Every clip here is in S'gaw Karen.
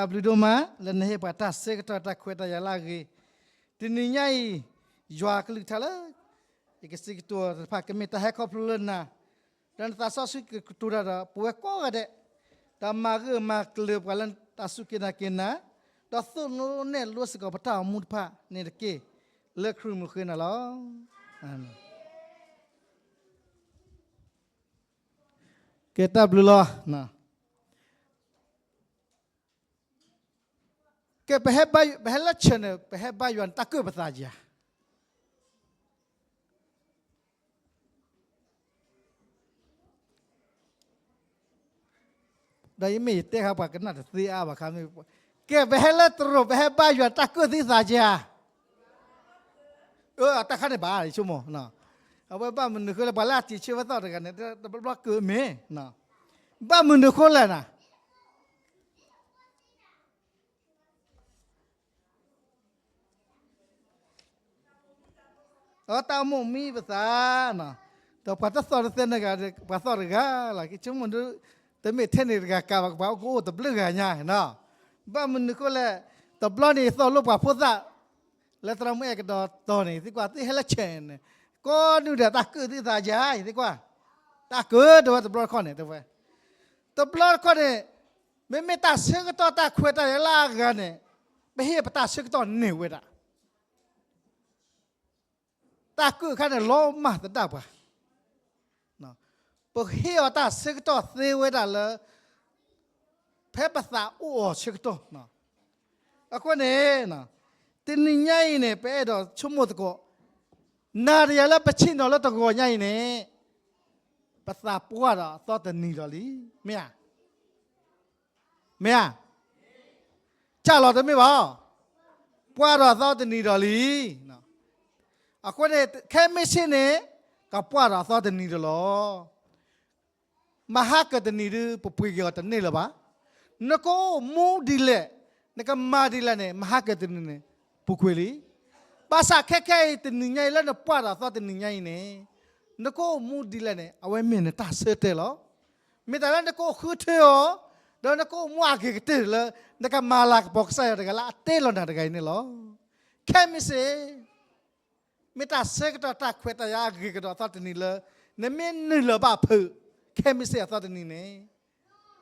တၢ်ဘျုးဒိၣ်မး လၢနဟ့ၣ်ပှၤတၢ်ဆၢကတီၢ်တၢ်ခွဲးတၢ်ယာ်လၢအဂ့ၤ, တနံၤညါအံၤ ယွၤကလုၢ်ကထါလၢ ယကစံးကတိၤတဖၣ် ကမ့ၢ်တၢ်ဟဲခီဖျိလၢနၤ, ဒီးနသးစီဆှံကကတိၤတၢ်ဒီး ပဝဲကိးဂၤဒဲး, ဒီးမၤဂၢၢ်မၤကျၢၤပှၤလၢတၢ်စူၢ်က့ၤနာ်က့ၤနၤ, ဒီးသိၣ်လိနဲၣ်လိစ့ၢ်ကီးပတၢ်အိၣ်မူတဖၣ်န့ၣ်တက့ၢ်, လၢခရံာ်မုၢ်ဃ့နၤလီၤ. အၤမ့ၣ်. ကဲတၢ်ဘျုးလီၤ. ကဲ ပဟဲလၢ church န့ၣ် ပဟဲဘါယွၤန့ၣ် တၢ်ကၢၣ်ပသးဧါ. ဒီးယမ့ၢ်ယတဲဃာ်ပှၤကနၣ်တသ့အါဘၣ်ခါမ့ၢ်, ကဲ ပဟဲလၢတရိး ပဟဲဘါယွၤ တၢ်ကၢၣ်သုသးဧါ. အတၢ်ခါန့ၣ်ဘၣ် ယဆိကမိၣ်, အဝဲဘၣ်မနုၤဃိလဲၣ် ပှၤလၢအစံးဆၢဝဲသီၣ်တဂၤန့ၣ် တဘျီဘျီကၢၣ်မ့ၢ်, ဘၣ်မနုၤဃိလဲၣ်နၤ အတၢ်အိၣ်မူမံပသး, ဒီးပှၤတသီၣ်တသဲန့ၣ်ဂ့ၤ ပှၤသီၣ်တဂၤလီၤ, ကဆိကမိၣ်ဒုး, တမ့ၢ်ထဲန့ၣ်တဂၤကးဘၣ် ကဘၣ်အိၣ်ကအိၣ်တဘျုးဂၤညါ, ဘၣ်မနုၤဃိလဲၣ်, တဘျီန့ၣ်ယသီၣ်လိပှၤဖိသၣ်, လၢသရၣ်မုၣ်အဲၣ်ကဒီးတီၤန့ၣ် ယသံကွၢ် သုဟဲလၢ church န့ၣ်, ကိးနုာ်ဒီးတၢ်ကၢၣ်သုသးဧါ ယသံကွၢ်, တၢ်ကၢၣ်တဝဲတဘျီတခီၣ်န့ၣ် တဝဲ, တဘျီတခီၣ်န့ၣ် မ့မ့ၢ်တၢ်ဆၢကတီၢ်တၢ်ခွဲးတၢ်ယာ်လၢအဂၤန့ၣ်, ပဟ့ၣ်ပတၢ်ဆၢကတီၢ်န့ၢ်ဝဲဒၣ်, တၢ်ကၢၣ်အခါန့ၣ် လီၤမၢ်သဒၣ်ပှၤ, ပဟ့ၣ်အီၤတၢ်ဆၢကတီၢ်သ့ဝဲဒၣ်လၢ ဖဲပသးအိၣ်အီၤဆၢကတီၢ်, အဃိန့ၣ်, တနံၤညါအံၤန့ၣ် ပအဲၣ်ဒိးဆိကမိၣ်သကိး, နၤဒီးယၤလၢပဆ့ၣ်နီၤလၢတဂီၤညါအံၤန့ၣ်, ပသးပှၢ်ဒီးအသီတနံၤဒီးလံ, မ့ၢ်ဧါ မ့ၢ်ဧါ, စၢ်လီၤတမ့ၢ်ဘၣ်, ပှၢ်ဒီးအသီတနံၤဒီးလံ, အဃိန့ၣ် ခဲမုၢ်ဆ့ၣ်န့ၣ် ကပှၢ်ဒီးအသီတနံၤဒီးလီၤ. မဟါကတနံၤဒုး ပပှ့ၤက့ၤအီၤတန့ၢ်လၢၤဘၣ်. နကအိၣ်မူဒ်လဲၣ်, နကမၤဒ်လဲၣ်န့ၣ် မဟါကတနံၤန့ၣ် ပူၤကွံာ်လံ. ဘၣ်ဆၣ်ခဲခဲအံၤ တနံၤညါအံၤလၢနပှၢ်ဒီးအသီတနံၤညါအံၤန့ၣ်, နကအိၣ်မူဒ်လဲၣ်န့ၣ် အဝဲမ့ၢ်နတၢ်ဆၢတဲာ်လီၤ. မ့ၢ်တၢ်လၢနကအိၣ်ဃုထၢအီၤ, ဒီးနကအိၣ်မူအဂ့ၤကတၢၢ်လၢ နကမၤလၤကပီၤကစၢ်ယွၤတဂၤလၢအတဲလီၤနၤတဂၤအံၤန့ၣ်လီၤ. ခဲမုၢ်ဆ့ၣ် မ့ၢ်တၢ်ဆၢကတီၢ်တၢ်ခွဲးတၢ်ယာ်အဂ့ၤကဒီးအသီတနံၤလၢ နမ့ၢ်နုာ်လီၤဘၣ်ဖုး ခဲမုၢ်ဆ့ၣ်အသီတနံၤန့ၣ်,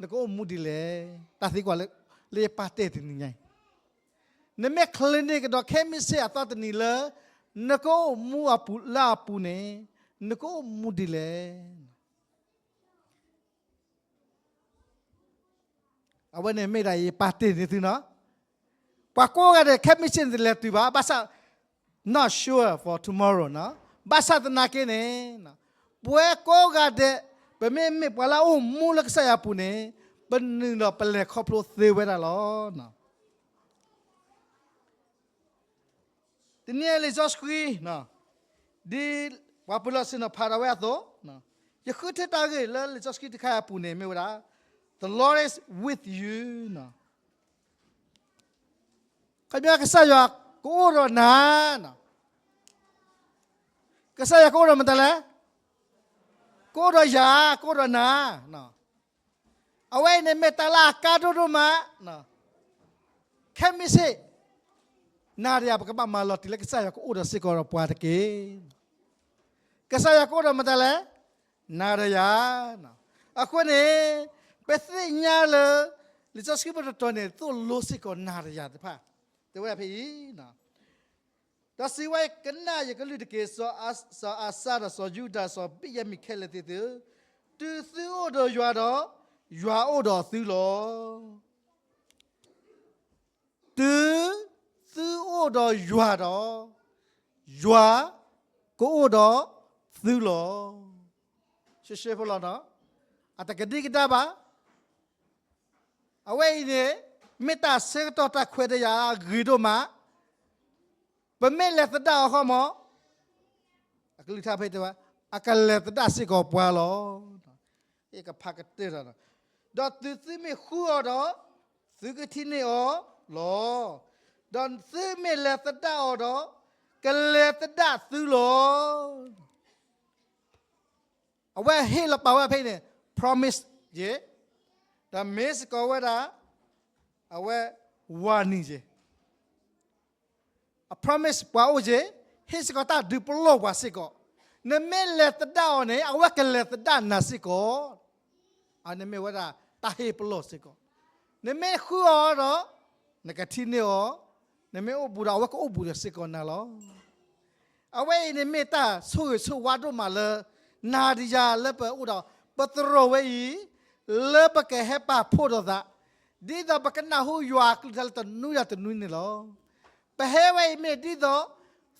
နကအိၣ်မူဒ်လဲၣ်. တၢ်သံကွၢ်လၢ လၢယပာ်တဲတနံၤညါအံၤ, နမ့ၢ်ချ့န့ၢ်ကဒီးခဲမုၢ်ဆ့ၣ်အသီတနံၤလၢ နကအိၣ်မူအပူၤလၢအပူၤန့ၣ်, နကအိၣ်မူဒ်လဲၣ်. အဝဲန့ၣ်မ့ၢ်ဒၣ်ယပာ်တ့ၢ်န့ၢ်သုနီၤ. ပှၤကိးဂၤဒဲး ခဲမုၢ်ဆ့ၣ်န့ၣ်တလဲၤတုၤဘၣ်, ဘၣ်ဆၣ် not sure for tomorrow နီၤ. ဘၣ်ဆၣ်သနာ်က့န့ၣ်, ပဝဲကိးဂၤဒဲး ပမ့မ့ၢ်ပှၤလၢအအိၣ်မူလၢကစၢ်ယွၤအပူၤန့ၣ်, ပနုာ်ဒီးပလဲၤခီဖျိသ့ဝဲဒၣ်လီၤ. တနံၤအံၤလံာ်စီဆှံ, ဒ်ပှၤပၢၤလီၢ်ဆ့ၣ်နီၤဖးဒၣ်ဝဲအသိး, ယဃုထၢတၢ်ဂ့ၢ်လၢလံာ်စီဆှံတခါအံၤအပူၤန့ၣ်မ့ၢ်ဝဲဒၣ်, The Lord is with you. ခီပညီကစၢ်ယွၤကအိၣ်ဒီးနၤ, ကစၢ်ယွၤကအိၣ်ဒီးမတၤလဲၣ်, ကအိၣ်ဒီးယၤ, ကအိၣ်ဒီးနၤ. အဝဲအံၤန့ၣ်မ့ၢ်တၢ်လၢအကါဒိၣ်ဒိၣ်မး, ခဲမုၢ်ဆ့ၣ်, နၤဒီးယၤ ပကဘၣ်မၤလီၤတံၢ်လၢကစၢ်ယွၤကအိၣ်ဒီးစ့ၢ်ကီးဒီးပှၤတက့ၢ်. ကစၢ်ယွၤကအိၣ်ဒီးမတၤလဲၣ်, နၤဒီးယၤ. အဃိန့ၣ်, ပသ့ၣ်ညါလၢ လံာ်စီဆှံပတတီၤန့ၣ် သိၣ်လိစ့ၢ်ကီးနၤဒီးယၤတဖၣ်, တဲဝဲဒၣ်ဖဲအံၤ ဒီးစံးဝဲ, ကနၣ်ယကလုၢ်တက့ၢ်, စီၤအၤစါဒီးစီၤယူဒၤ စီၤဘ့ၣ်ယၤမံၤခဲလၢာ်သ့ၣ်ဧၢ, တုၤသုအိၣ်ဒီးယွၤဒီး, ယွၤအိၣ်ဒီးသုလီၤ. တုၤသုအိၣ်ဒီးယွၤဒီး, ယွၤကအိၣ်ဒီးသုလီၤ. ရှဲရှဲဖိလီၤနီၤ, အတကဒံကဒါဘၣ်. အဝဲအံၤန့ၣ် မ့ၢ်တၢ်ဆၢကတီၢ်တၢ်ခွဲးတၢ်ယာ်အဂ့ၤဒိၣ်မး, ပမ့ၢ်လဲၤသဒၣ်အီၤဃီမး, အကလုၢ်ကထါဖဲတဲဝဲ, အကလဲၤသဒၣ်စ့ၢ်ကီးပှၤလီၤ. ယကဖးကတၢၢ်ဒီး, ဒီးတုၤသုမ့ၢ်ဃုအီၤဒီး, သုကထံၣ်န့ၢ်အီၤလီၤ. ဒီးသုမ့ၢ်လဲၤသဒၣ်အီၤဒီး, ကလဲၤသဒၣ်သုလီၤ. အဝဲဟ့ၣ်လီၤပာ်ဝဲဖဲအံၤန့ၣ် promise ယဲၢ်, ဒီးမ့ၢ်စ့ၢ်ကီးဝဲဒၣ် အဝဲ ဝါနံၤယဲ အ promise ပှၤအိၣ်ယဲ, ဟ့ၣ်စ့ၢ်ကီးတၢ်ဒုးပလီၢ်ပှၤစ့ၢ်ကီး, နမ့ၢ်လဲၤသဒၣ်အီၤန့ၣ် အဝဲကလဲၤသဒၣ်နၤစ့ၢ်ကီး, အန့ၣ်မ့ၢ်ဝဲဒၣ်တၢ်ဟ့ၣ်ပလီၢ်စ့ၢ်ကီး, နမ့ၢ်ဃုအီၤဒီး နကထံၣ်န့ၢ်အီၤ, နမ့ၢ်အိၣ်ဘူးဒီး အဝဲကအိၣ်ဘူးဒီးစ့ၢ်ကီးနၤလီၤ. အဝဲအံၤန့ၣ်မ့ၢ်တၢ်ဆိၣ်ဂ့ၤဆိၣ်ဝါဒိၣ်မးလၢ နၤဒီးယၤလၢပအိၣ်ဒီး ပသရိာ်ဝဲအံၤ လၢပကဟဲပာ်ဖှိၣ်ဒီးသး, ဒ်သိးပကနၢ်ဟူယွၤအကလုၢ်ကထါလၢတနွံဒီးတနွံန့ၣ်လီၤ. ပဟဲဝဲအံၤမ့ၢ်ဒ်သိး သး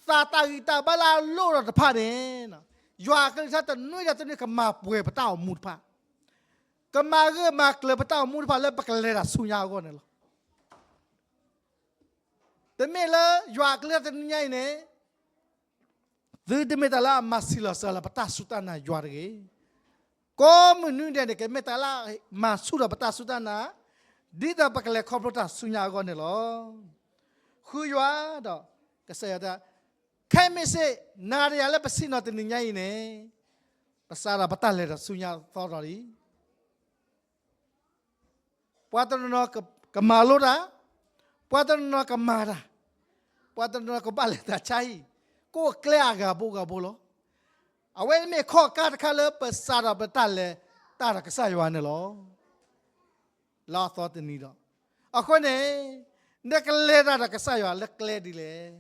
တၢ်ဂံၢ်တၢ်ဘါလၢအလိၣ်ဒီးတဖၣ်န့ၣ်, ယွၤအကလုၢ်ကထါတနွံဒီးတနွံကမၤပှဲၤပတၢ်အိၣ်မူတဖၣ်, ကမၤဂၢၢ်မၤကျၢၤပတၢ်အိၣ်မူတဖၣ်လၢပကလဲၤတၢ်ဆူညါအဂီၢ်န့ၣ်လီၤ. တမ့ၢ်လၢယွၤအကလုၢ်ကထါတနွံညါအံၤန့ၣ် သုတမ့ၢ်တၢ်လၢအမၤဆံးလီၤစှၤလီၤပတၢ်စူၢ်တၢ်နာ်ယွၤတဂ့ၤ. ကိးမုၢ်နွံဒဲးန့ၣ် ကမ့ၢ်တၢ်လၢမၤဆူၣ်ထီၣ်ပတၢ်စူၢ်တၢ်နာ်, ဒ်သိးပကလဲၤခီဖျိတၢ်ဆူညါအဂီၢ်န့ၣ်လီၤ. ဃုယွၤဒီး ကစၢ်ယွၤတၢ်, ခဲမုၢ်ဆ့ၣ် နၤဒီးယၤလၢပဆ့ၣ်နီၤတနံၤညါအံၤန့ၣ် ပစးထီၣ်ပတၢ်လဲၤတၢ်ဆူညါအသီဒီးလံ ပှၤတနီၤနီၤကမၤလိတၢ်, ပှၤတနီၤနီၤကမၤတၢ်, ပှၤတနီၤနီၤကဘၣ်လဲၤတၢ်ဆါဟံၣ်, ကိးကျဲအဂၤဘိဂၤဘိလီၤ. အဝဲမ့ၢ်ခီၣ်ကါတခါလၢပစးထီၣ်ပတၢ်လဲၤတၢ်ဒီးကစၢ်ယွၤန့ၣ်လီၤ. လၢအသီတနံၤဒီး, အဃိန့ၣ် နကလဲၤတၢ်ဒီးကစၢ်ယွၤလၢကျဲဒ်လဲၣ်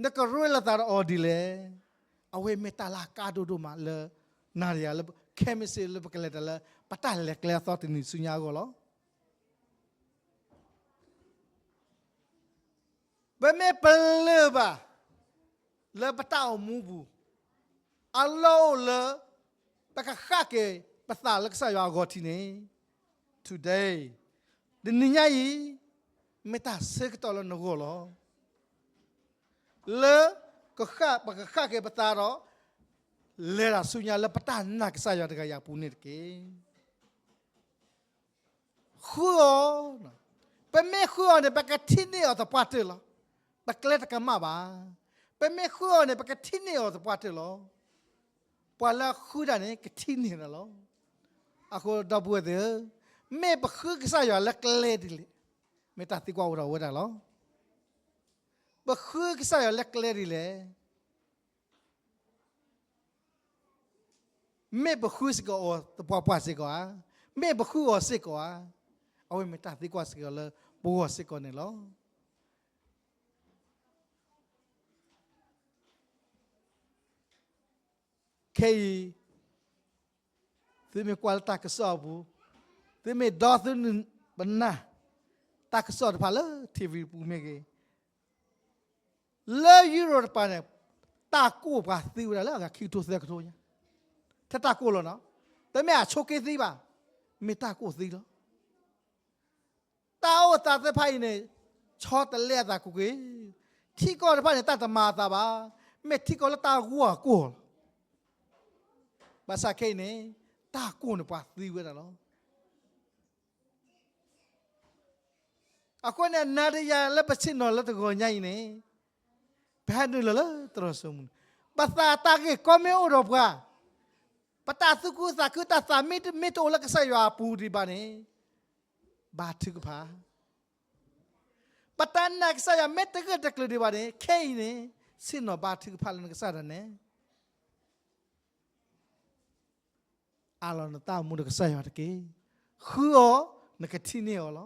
နကရ့လိာ်သးဒီးအီၤဒ်လဲၣ်. အဝဲမ့ၢ်တၢ်လၢအကါဒိၣ်ဒိၣ်မးလၢ နၤဒီးယၤလၢ ခဲမုၢ်ဆ့ၣ်လၢပကလဲၤတၢ်လၢ ပတၢ်လဲၤကျဲအသီတနံၤဆူညါအဂီၢ်လီၤ. ပမ့ၢ်ပလၢၢ်ဘၣ် လၢပတၢ်အိၣ်မူပူၤ အလီၢ်အိၣ်လၢ ပကဃၣ်က့ၤပသးလၢကစၢ်ယွၤအဂီၢ်ထံးန့ၣ် today တနံၤညါအံၤ မ့ၢ်တၢ်ဆၢကတီၢ်လၢနဂီၢ်လီၤ. လၢ ကဃၣ် ပကဃၣ်က့ၤပသးဒီး လဲၤတၢ်ဆူညါလၢပတၢ်နာ်ကစၢ်ယွၤတဂၤအံၤအပူၤန့ၣ်တက့ၢ်. ဃုအီၤ, ပမ့ၢ်ဃုအီၤန့ၣ် ပကထံၣ်န့ၢ်အီၤသပှၢ်တၢၢ်လီၤ. ပကျဲတကမၣ်ဘၣ်. ပမ့ၢ်ဃုအီၤန့ၣ် ပကထံၣ်န့ၢ်အီၤသပှၢ်တၢၢ်လီၤ. ပှၤလၢအဃုတၢ်န့ၣ် ကထံၣ်န့ၢ်နၤလီၤ. အဃိဒီပုၢ်ဝဲၢ်သ့ၣ်ဧၢ, မ့ၢ်ပဃုကစၢ်ယွၤလၢကျဲဒ်လဲၣ်, မ့ၢ်တၢ်သံကွၢ်အိၣ်ဒီးဝဲဒၣ်လီၤ. ပဃုကစၢ်ယွၤလၢကျဲဒ်လဲၣ်. မ့ၢ်ပဃုစ့ၢ်ကီးအီၤသပှၢ်ပှၢ်စ့ၢ်ကီးဧါ, မ့ၢ်ပဃုအီၤစ့ၢ်ကီးဧါ, အဝဲမ့ၢ်တၢ်သံကွၢ်စ့ၢ်ကီးလၢပဂီၢ်စ့ၢ်ကီးန့ၣ်လီၤ. ခဲအံၤ သုမ့ၢ်ကွၢ်လၢတၢ်ကစီၣ်အပူၤ, သုမ့ၢ်ဒီသုနၢ်, ပနၢ်, တၢ်ကစီၣ်တဖၣ်လၢ ထံၣ်ဝံၤပူၤမ့ၢ်ဂ့ၤ, လၢယူရိၣ်တပၤန့ၣ် တၢ်ကိၢ်ပှၤသံဝဲဒၣ်လၢအဂၤခံကထိသၢကထိညါ, ထဲတၢ်ကိၢ်လီၤနီၤ, တမ့ၢ်အဆိးက့သံဘၣ်, မ့ၢ်တၢ်ကိၢ်သံလီၤ. တၢ်အိၣ်သးသ့ၣ်တဖၣ်အံၤန့ၣ် ဆီတလဲအသးကွ့ၢ်ကွ့ၢ်, ထံကီၢ်တဖၣ်န့ၣ် တၢ်တမၤအသးဘၣ်, မ့ၢ်ထံကီၢ်လၢတၢ်ဂီၢ်အကိၢ်လီၤ. ဘၣ်ဆၣ်ခဲအံၤန့ၣ် တၢ်ကိၢ်န့ၣ်ပှၤသံဝဲဒၣ်လီၤ. အဃိန့ၣ် နၤဒီးယၤလၢပဆ့ၣ်နီၤလၢတဂီၤညါအံၤန့ၣ် ပဟဲနုာ်လီၤလၢသရိာ်စိမိၤန့ၣ် ပသးတၢ်ဂ့ၢ်ကီမ့ၢ်အိၣ်ဒီးပှၤ, ပတၢ်သူၣ်ခုသးခုတၢ်သးမံမ့ၢ်တအိၣ်လၢကစၢ်ယွၤအပူၤဒံးဘၣ်န့ၣ် ဘါထုကဖၣ်, ပတၢ်နာ်ကစၢ်ယွၤမ့ၢ်တဂၢၢ်တကျၢၤဒံးဘၣ်န့ၣ် ခဲအံၤန့ၣ် ဆ့ၣ်နီၤဘါထုကဖၣ်လၢနကစၢ်ဒၣ်နဲ အးလီၤနသးအိၣ်မူဒီးကစၢ်ယွၤတက့ၢ်. ဃုအီၤ, နကထံၣ်န့ၢ်အီၤလီၤ.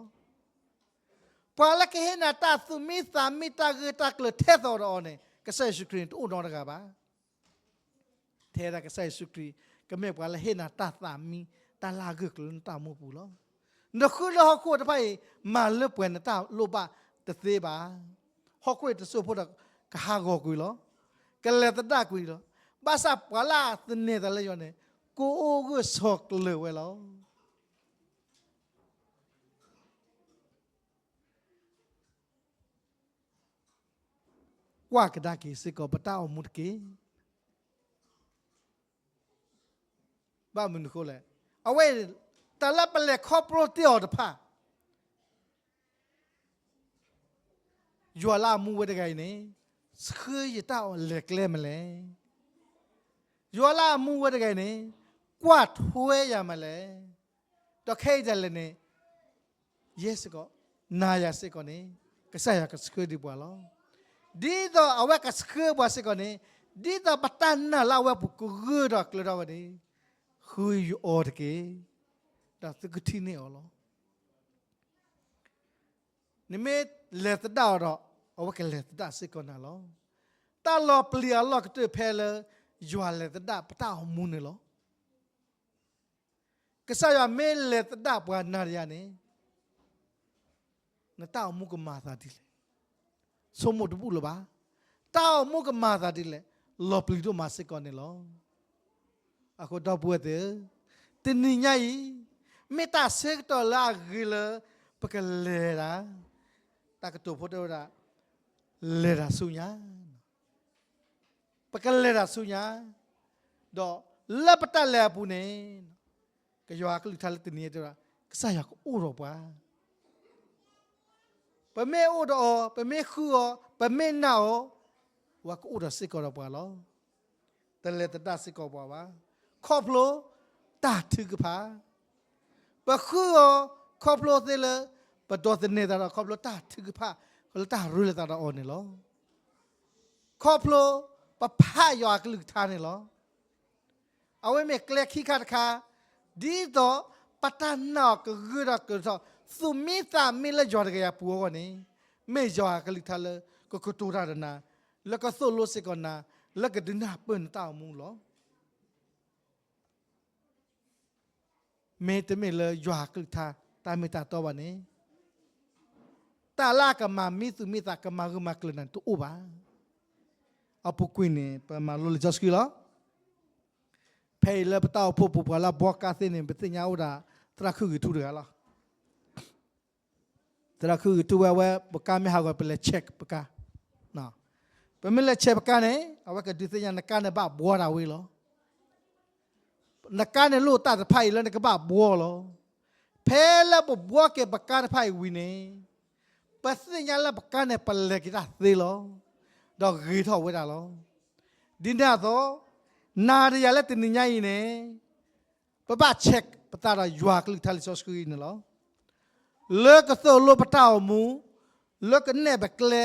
ပှၤလၢကဟ့ၣ်နၤတၢ်သူၣ်မံသးမံတၢ်ဂၢၢ်တၢ်ကျၢၤထဲသိးဒီးအီၤန့ၣ် ကစၢ်ယ့ၣ်ၡူးခရံာ်န့ၣ် တအိၣ်နီတဂၤဘၣ်. ထဲဒၣ်ကစၢ်ယ့ၣ်ၡူးခရံာ် ကမ့ၢ်ပှၤလၢဟ့ၣ်နၤတၢ်သးမံ တၢ်လၢအဂၢၢ်ကျၢၤလၢနတၢ်အိၣ်မူပူၤလီၤ. နဃုလၢဟီၣ်ခိၣ်တဖၣ်အံၤ မၤလၢပှဲၤနတၢ်လိၣ်ဘၣ်တသ့ဘၣ်. ဟီၣ်ခိၣ်အံၤတစိၢ်ဖိဒီးကဟးဂီၤကွံာ်လီၤ. ကလဲၤသဒၣ်ကွံာ်လီၤ. ဘၣ်ဆၣ်ပှၤလၢအသန့ၤသးလၢယွၤန့ၣ် ကအိၣ်ဂၢၢ်ဆိးကျၢၤဝဲလီၤ. ကွၢ်ကဒါက့ၤစ့ၢ်ကီးပတၢ်အိၣ်မူတက့ၢ်. ဘၣ်မနုၤအဃိလဲၣ်. အဝဲ တၢ်လၢပလဲၤခီဖျိတ့ၢ်အီၤတဖၣ် ယွၤလၢအမူဝဲတဂၤအံၤန့ၣ် ဆှၢယတၢ်လဲၤကျဲမးလဲၣ်. ယွၤလၢအမူဝဲတဂၤအံၤန့ၣ် ကွၢ်ထွဲယၤမးလဲၣ်. ဒီးခဲအံၤဒၣ်လဲာ်န့ၣ် ယဲစ့ၢ်ကီး, နၤယၤစ့ၢ်ကီးန့ၣ် ကစၢ်ယွၤကဆှၢဒံးပှၤလီၤ. ဒ်သိးအဝဲကဆှၢပှၤစ့ၢ်ကီးန့ၣ်, ဒ်သိးပတၢ်နာ်လၢအဝဲအပူၤကဂၢၢ်ထီၣ်ကျၢၤထီၣ်ဝဲန့ၣ်, ဃုယအီၤတက့ၢ်, ဒီးသုကထံၣ်န့ၢ်အီၤလီၤ. နမ့ၢ်လဲၤသဒၣ်အီၤဒီး အဝဲကလဲၤသဒၣ်စ့ၢ်ကီးနၤလီၤ. တၢ်လီၤပျံၤအလီၢ်ကတၢၢ်ဖဲလၢ ယွၤလဲၤသဒၣ်ပတၢ်အိၣ်မူန့ၣ်လီၤ. ကစၢ်ယွၤမ့ၢ်လဲၤသဒၣ်ပှၤနၤဒီးယၤန့ၣ်, နတၢ်အိၣ်မူကမၤသးဒ်လဲၣ်. ဆိကမိၣ်တဘူၣ်လၢၤဘၣ်. တၢ်အိၣ်မူကမၤသးဒ်လဲၣ်, လီၤပျံၤဒိၣ်မးစ့ၢ်ကီးန့ၣ်လီၤ. အဃိဒီပုၢ်ဝဲၢ်သ့ၣ်ဧၢ, တနံၤညါအံၤ မ့ၢ်တၢ်ဆၢကတီၢ်လၢအဂ့ၤလၢ ပကလဲၤတၢ်, တၢ်ကတိၤဖိတဲဝဲဒၣ်, လဲၤတၢ်ဆူညါ ပကလဲၤတၢ်ဆူညါ, ဒီးလၢပတၢ်လဲၤအပူၤန့ၣ်, ကယွၤအကလုၢ်ကထါလၢတနံၤညါတဲဝဲဒၣ်, ကစၢ်ယွၤကအိၣ်ဒီးပှၤ, ပမ့ၢ်အိၣ်ဒီးအီၤ, ပမ့ၢ်ဃုအီၤ, ပမ့ၢ်နာ်အီၤ, အဝဲကအိၣ်ဒီးစ့ၢ်ကီးဒီးပှၤလီၤ. တလဲၤသဒၣ်စ့ၢ်ကီးပှၤဘၣ်. ခီဖျိတၢ်ထုကဖၣ် ပဃုအီၤ ခီဖျိသ့လၢ ပဒိးသန့ၤသးဒီး ခီဖျိတၢ်ထုကဖၣ် လၢတၢ်ရ့လိာ်သးဒီးအီၤန့ၣ်လီၤ. ခီဖျိပဖးယွၤအကလုၢ်ကထါန့ၣ်လီၤ. အဝဲမ့ၢ်ကျဲခံခါတခါ, ဒ်သိးပတၢ်နာ်အီၤကဂၢၢ်ထီၣ်ကျၢၤထီၣ် သူၣ်မံသးမံလၢယွၤတကယၤပူၤအဂီၢ်န့ၣ်, မ့ၢ်ယွၤအကလုၢ်ကထါလၢကကတိၤတၢ်ဒီးနၤ, လၢကသိၣ်လိစ့ၢ်ကီးနၤ, လၢကဒုးနၢ်ပၢၢ်နတၢ်အိၣ်မူလီၤ. မ့တမ့ၢ်လၢယွၤအကလုၢ်ကထါ တၢ်မ့ၢ်တၢ်တီဘၣ်န့ၣ်, တၢ်လၢအကမၤမံသူၣ်မံသး ကမၤဂၢၢ်မၤကျၢၤနၤန့ၣ်တအိၣ်ဘၣ်. အပူၤကွံာ်န့ၣ် ပမၤလိလံာ်စီဆှံလီၤ. ဖဲအံၤလၢပတၢ်အိၣ်ဖှိၣ်ပူၤ ပှၤလၢအဘှီကါသ့န့ၣ် ပသ့ၣ်ညါအိၣ်ဒၣ် သရၣ်ခုဂ့ၤထူတဂၤလီၤ. သရၣ်ခုဂ့ၤထူဝဲ အဝဲ ပကါမ့ၢ်ဟးဂီၤ ပလဲၤ check ပကါ. ပမ့ၢ်လဲၤ check ပကါန့ၣ် အဝဲကဒုးသ့ၣ်ညါနကါန့ၣ်ဘၣ်ဘှီဒၣ်ဝဲလီၤ. နကါန့ၣ်လိၣ်တၢ်တဖၣ်အံၤလၢနကဘၣ်ဘှီလီၤ. ဖဲလၢပဘှီက့ၤပကါတဖၣ်အံၤဝံၤန့ၣ်, ပသ့ၣ်ညါလၢပကါန့ၣ် ပလဲၤက့ၤတၢ်သ့လီၤ. ဒီးဂ့ၤထီၣ်ဝဲဒၣ်လီၤ. ဒ်န့ၣ်အသိး, နၤဒီးယၤလၢတနံၤညါအံၤန့ၣ် ပဘၣ် check ပသးဒီးယွၤကလုၢ်ကထါလံာ်စီဆှံအံၤန့ၣ်လီၤ. လၢကသိၣ်လိပတၢ်အိၣ်မူ, လၢကနဲၣ်ပကျဲ,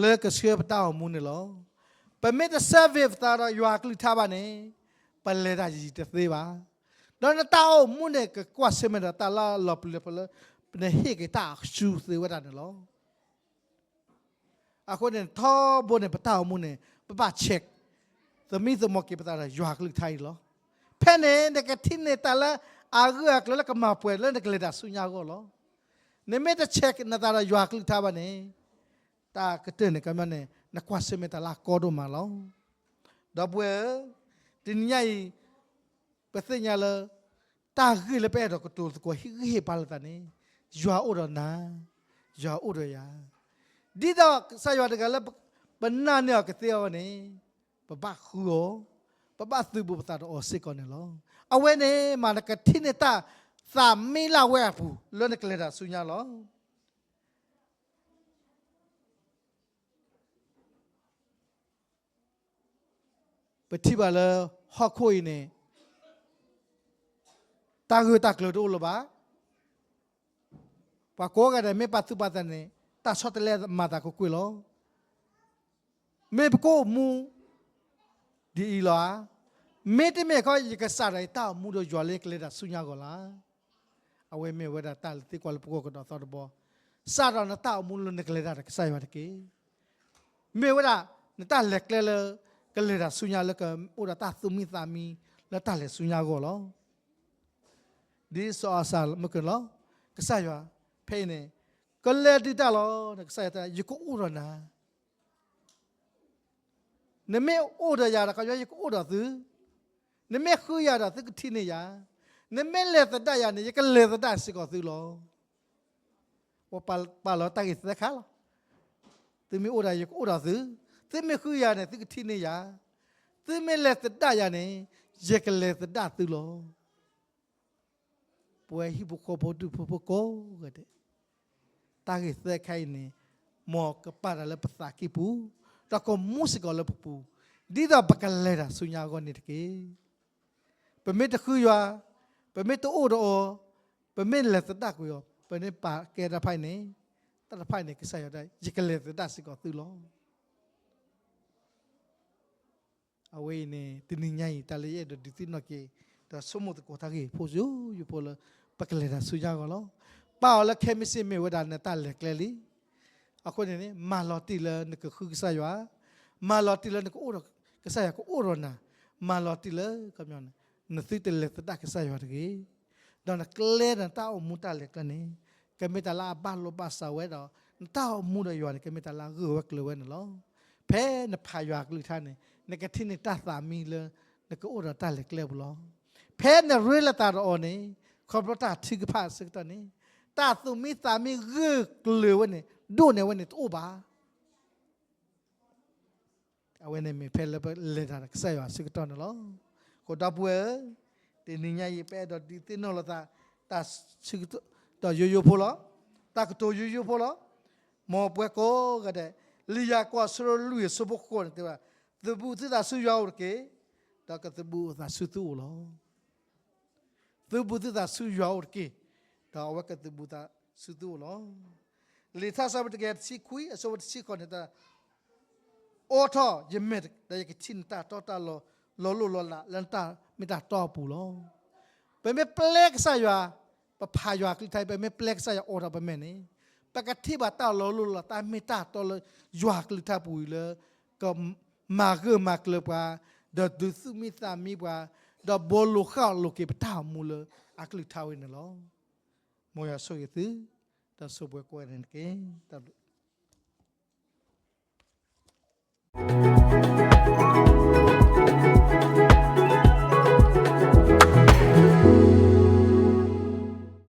လၢကဆှၢပတၢ်အိၣ်မူန့ၣ်လီၤ. ပမ့ၢ်တ survey ပသးဒီးယွၤကလုၢ်ကထါဘၣ်န့ၣ်, ပလဲၤတၢ်ယံာ်ယံာ်တသ့ဘၣ်. ဒီးနတၢ်အိၣ်မူန့ၣ် ကကွၢ်ဆၢၣ်မဲာ်ဒီးတၢ်လၢအလီၤပျံၤလီၤဖုးလၢ နဟ့ၣ်က့ၤတၢ်အစုသ့ဝဲဒၣ်န့ၣ်လီၤ. အဃိန့ၣ် ထီဘိန့ၣ် ပတၢ်အိၣ်မူန့ၣ် ပဘၣ် check သမံသမိးက့ၤပသးဒီးယွၤကလုၢ်ကထါအံၤလီၤ. ဖဲန့ၣ် နကထံၣ်န့ၢ်တၢ်လၢအဂၢၢ်အကျၢၤလၢကမၤပှဲၤလၢနကလဲၤတၢ်ဆူညါအဂီၢ်လီၤ. နမ့ၢ်တ check နသးဒီးယွၤကလုၢ်ကထါဘၣ်န့ၣ်, တၢ်ကတၢၢ်န့ၣ် ကမန့ၣ် နကွၢ်ဆၢၣ်မဲာ်တၢ်လၢအကီဒိၣ်မးလီၤ. ဒီပုၢ်ဝဲၢ်ဧၢ, တနံၤညါအံၤ ပသ့ၣ်ညါလၢ တၢ်ဂ့ၢ်လၢပအဲၣ်ဒိးကတိၤသကိးဟ့ၣ်ဂံၢ်ဟ့ၣ်ဘါလိာ်သးန့ၣ်, ယွၤအိၣ်ဒီးနၤ, ယွၤအိၣ်ဒီးယၤ, ဒ်သိးကစၢ်ယွၤတဂၤလၢ ပနာ်န့ၢ်အီၤကသ့အဂီၢ်န့ၣ်, ပဘၣ်ဃုအီၤ, ပဘၣ်သုးဘူးပသးဒီးအီၤစ့ၢ်ကီးန့ၣ်လီၤ. အဝဲန့ၣ်မး နကထံၣ်န့ၢ်တၢ်သးမံလၢအဝဲအပူၤ လၢနကလဲၤတၢ်ဆူညါလီၤ. ပထံၣ်ဘၣ်လၢဟီၣ်ခိၣ်အံၤန့ၣ်, တၢ်ဂၢၢ်တၢ်ကျၢၤတအိၣ်လၢၤဘၣ်. ပှၤကိးဂၤဒဲးမ့ၢ်ပာ်သူၣ်ပာ်သးန့ၣ်, တၢ်ဆီတလဲမၤသးကွ့ၢ်ကွ့ၢ်လီၤ. မ့ၢ်ပကအိၣ်မူဒ်အံၤလီၤဧါ. မ့တမ့ၢ်ခီ ယကစးဒီးယတၢ်အိၣ်မူဒီးယွၤလၢယကလဲၤတၢ်ဆူညါအဂီၢ်လီၤ. အဝဲမ့ၢ်ဝဲဒၣ်တၢ်လၢသံကွၢ်လၢပဂီၢ်ကဒီးသီတဘီ, စးထီၣ်နတၢ်အိၣ်မူလၢနကလဲၤတၢ်ဒီးကစၢ်ယွၤတက့ၢ်. မ့ၢ်ဝဲဒၣ် နတၢ်လဲၤကျဲလၢ ကလဲၤတၢ်ဆူညါလၢကအိၣ်ဒီးတၢ်သူၣ်မံသးမံ လၢတၢ်လဲၤဆူညါအဂီၢ်လီၤ. ဒ်စီၤအၤစၢ်မ့ၢ်ကလီၤ, ကစၢ်ယွၤ, ဖဲအံၤန့ၣ်, ကလဲၤဒုးတၢ်လီၤ, ကစၢ်ယွၤတဲ ယကအိၣ်ဒီးနၤ နမ့ၢ်အိၣ်ဒီးယၤဒီး ကညီယကအိၣ်ဒီးသု, နမ့ၢ်ဃုယၤဒီးသုကထံၣ်န့ၢ်ယၤ, နမ့ၢ်လဲၤသဒၣ်ယၤန့ၣ် ယကလဲၤသဒၣ်စ့ၢ်ကီးသုလီၤ. ပပာ်လီၤတၢ်ဂ့ၢ်သၢခါလီၤ. သုမ့ၢ်အိၣ်ဒီးယၤ ယကအိၣ်ဒီးသု, သုမ့ၢ်ဃုယၤန့ၣ် သုကထံၣ်န့ၢ်ယၤ, သုမ့ၢ်လဲၤသဒၣ်ယၤန့ၣ် ယကလဲၤသဒၣ်သုလီၤ. ပဝဲဟံၣ်ဖိဃီဖိဒူၣ်ဖိဖိကိးဂၤဒဲး, တၢ်ဂ့ၢ်သၢခါအံၤန့ၣ်, မ်ကပာ်တၢ်လၢပသးကံၢ်ပူၤ, ဒီးကမူစ့ၢ်ကီးလၢပပူၤ, ဒ်သိးပကလဲၤတၢ်ဆူညါအဂီၢ်န့ၣ်တက့ၢ်. ပမ့ၢ်တဃုယွၤ, ပမ့ၢ်တအိၣ်ဒီးအီၤ, ပမ့ၢ်လဲၤသဒၣ်ကွံာ်အီၤ ပမ့ၢ်ပာ်ကဲတၢ်တဖၣ်အံၤန့ၣ်, တၢ်တဖၣ်အံၤန့ၣ် ကစၢ်ယွၤဒၣ် ယကလဲၤသဒၣ်စ့ၢ်ကီးသုလီၤ. အဝဲအံၤန့ၣ် တနံၤညါအံၤ တၢ်လၢယအဲၣ်ဒိးဒုးသ့ၣ်နီၣ်က့ၤ ဒီးဆိကမိၣ်သကိးတၢ်ဂ့ၢ်ဖိယိယိဖိလၢ ပကလဲၤတၢ်ဆူညါအဂီၢ်လီၤ. ပာ်အီၤလၢခဲမုၢ်ဆ့ၣ်မ့ၢ်ဝဲဒၣ်နတၢ်လဲၤကျဲလံ. အဃိန့ၣ်န့ၣ် မၤလီၤတံၢ်လၢနကဃုကစၢ်ယွၤ, မၤလီၤတံၢ်လၢနကအိၣ်ဒီး ကစၢ်ယွၤကအိၣ်ဒီးနၤ, မၤလီၤတံၢ်လၢ နသုတလဲၤသဒၣ်ကစၢ်ယွၤတဂ့ၤ, ဒီးနကျဲဒီးနတၢ်အိၣ်မူတၢ်လဲၤကျဲန့ၣ် ကမ့ၢ်တၢ်လၢအဘၣ်လိာ်ဘၣ်စးဝဲဒီး နတၢ်အိၣ်မူဒီးယွၤန့ၣ် ကမ့ၢ်တၢ်လၢအဂၢၢ်ဝဲကျၢၤဝဲန့ၣ်လီၤ. ဖဲနဖးယွၤအကလုၢ်ကထါန့ၣ် နကထံၣ်န့ၢ်တၢ်သးမံလၢ နကအိၣ်ဒီးတၢ်လဲၤကျဲပူၤလီၤ. ဖဲနရ့လိာ်သးဒီးအီၤန့ၣ် ခီဖျိတၢ်ထုကဖၣ်အဆၢကတီၢ်န့ၣ် တၢ်သူၣ်မံသးမံဂၢၢ်ကျၢၤဝဲန့ၣ် ဒိၣ်န့ၢ်ဝဲန့ၣ်တအိၣ်ဘၣ်. အဝဲန့ၣ်မ့ၢ်ဖဲလၢပလဲၤတၢ်ဒီးကစၢ်ယွၤအဆၢကတီၢ်န့ၣ်လီၤ. ဃိဒီပုၢ်ဝဲၢ်ဧၢ, တနံၤညါအံၤ ပအဲၣ်ဒိးဒုးသ့ၣ်နီၣ်လိာ်သး တၢ်ဆၢကတီၢ်ယိယိဖိလီၤ, တၢ်ကတိၤယိယိဖိလီၤ. မ်ပဝဲကိးဂၤဒဲး, လံာ်ယၤကိာ်အဆၢဒိၣ်လွံၢ်အဆၢဖိဃိးန့ၣ်တဲဝဲ, သုးဘူးသုသးဆူယွၤအိၣ်တက့ၢ်, ဒီးကသုးဘူးအသးဆူသုအိၣ်လီၤ. သုးဘူးသုသးဆူယွၤအိၣ်တက့ၢ်, ဒီးအဝဲကသုးဘူးသးဆူသုအိၣ်လီၤ. လံာ်ထါစံးပတြၢၤ တဆံခွံ အဆၢဖိတဆံဃိးန့ၣ် အိးထီၣ်ယမဲာ် ဒီးယကထံၣ်နတၢ်တီတၢ်လိၤ လီၤလိၢ်လီၤလး လၢနတၢ်မ့ၢ်တၢ်တီအပူၤလီၤ. ပမ့ၢ်ပျဲကစၢ်ယွၤ, ပဖးယွၤအကလုၢ်ကထါ ပမ့ၢ်ပျဲကစၢ်ယွၤအိးထီၣ်ပမဲာ်န့ၣ်, ပကထံၣ်ဘၣ်တၢ်လီၤလိၢ်လီၤလး တၢ်မ့ၢ်တၢ်တီလၢယွၤအကလုၢ်ကထါပူၤအံၤလၢ ကမၤဂၢၢ်မၤကျၢၤပှၤ, ဒီးဒုးသူၣ်မံသးမံပှၤ, ဒီးဘိလိာ်ဃၣ်လိာ်က့ၤပတၢ်အိၣ်မူလၢအကလုၢ်ကထါဝဲန့ၣ်လီၤ. မ်ယွၤဆိၣ်ဂ့ၤသု, ဒီးဆိၣ်ပှဲၤကိးဂၤန့ၣ်တက့ၢ်. တၢ်ဘျုး